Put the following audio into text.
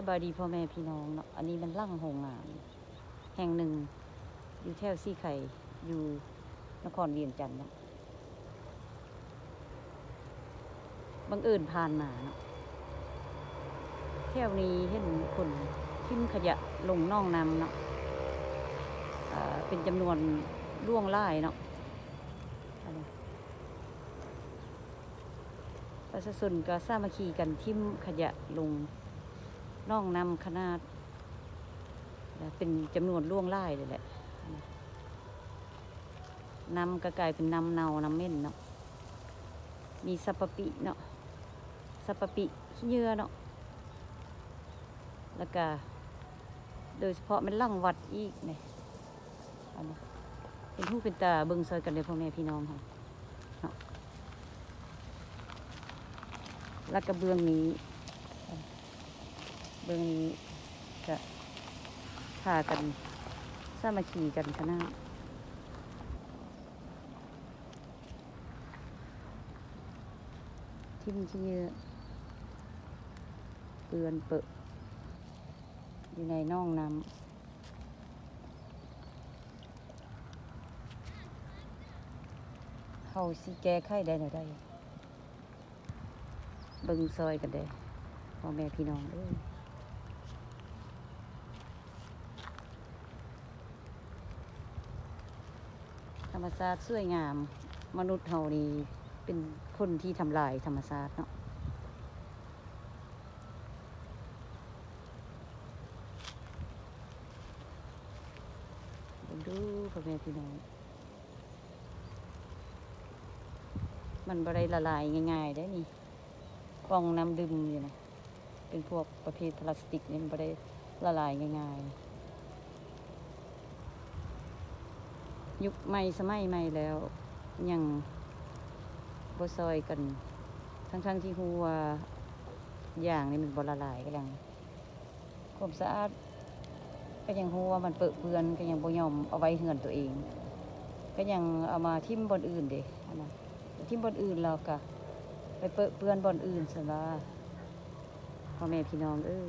ສະບາຍດີພໍ່ແມ່ພີ່ນ້ອງເນາະ, ອັນນີ້ແມ່ນຫຼັງໂຮງງານແຫ່ງໜຶ່ງ ຢູ່ແຖວສີໄຄ ຢູ່ນະຄອນວຽງຈັນເນາະ. ບັງເອີນຜ່ານມາເນາະ, ແຖວນີ້ເຫັນຄົນຖິ້ມຂະຫຍະລົງໜອງນ້ຳເນາະ, ເອີ ເປັນຈຳນວນຫຼວງຫຼາຍເນາະ. ປະຊາຊົນກໍສາມັກຄີກັນຖິ້ມຂະຫຍະລົງໜອງນ້ຳຂະໜາດ ເປັນຈຳນວນຫຼວງຫຼາຍເລີຍແຫຼະ. ນ້ຳກໍກາຍເປັນນ້ຳເນົ່ານ້ຳເໝັນເນາະ, ມີສັບປະປິເນາະ, ສັບປະປິ ຂີ້ເຫຍື້ອເນາະ, ແລ້ວກະໂດຍສະເພາະແມ່ນຫຼັງວັດອີກນີ້. ອັນນີ້ເປັນຫູເປັນຕາເບິ່ງຊ່ອຍກັນເດີພໍ່ແມ່ພີ່ນ້ອງເຮົາເນາະ. ແລ້ວກະເບື້ອງນີ້ ເບື້ອງນີ້ກະພາກັນສາມັກຄີກັນຂະໜາດ. ຖິ້ມຂີ້ເຫຍື້ອເປື້ອນເປິະຢູ່ໃນໜອງນ້ຳ. ເຮົາຊິແກ້ໄຂໄດ້ແນວໃດ? ເບິ່ງຊ່ອຍກັນເດີ້ ພໍ່ແມ່ພີ່ນ້ອງເອີຍ. ທຳມະຊາດສວຍງາມ, ມະນຸດເຮົານີ້ເປັນຄົນທີ່ທຳລາຍທຳມະຊາດເນາະ. ເບິ່ງດູພໍ່ແມ່ພີ່ນ້ອງ, ມັນບໍ່ໄດ້ລະລາຍງ່າຍໆເດ້ນີ້. ກ່ອງນ້ຳດື່ມນີ້ນະ ເປັນພວກປະເພດພລາສຕິກນີ້ ມັນບໍ່ໄດ້ລະລາຍງ່າຍໆ. ຍຸກໃໝ່ສະໄໝໃໝ່ແລ້ວ ຍັງບໍ່ຊ່ອຍກັນ ທັງໆທີ່ຮູ້ວ່າຢາງນີ້ມັນບໍ່ລະລາຍ ກໍຍັງ ຄວາມສະອາດ ກໍຍັງຮູ້ວ່າມັນເປິເປື້ອນ ກໍຍັງບໍ່ຍອມເອົາໄວ້ເຮືອນຕົວເອງ, ກໍຍັງເອົາມາຖິ້ມບ່ອນອື່ນເດ້ ອັນນັ້ນ ຖິ້ມບ່ອນອື່ນ ແລ້ວກໍໄປເປິເປື້ອນບ່ອນອື່ນ. ຊັ້ນວ່າ ພໍ່ແມ່ພີ່ນ້ອງເອີຍ,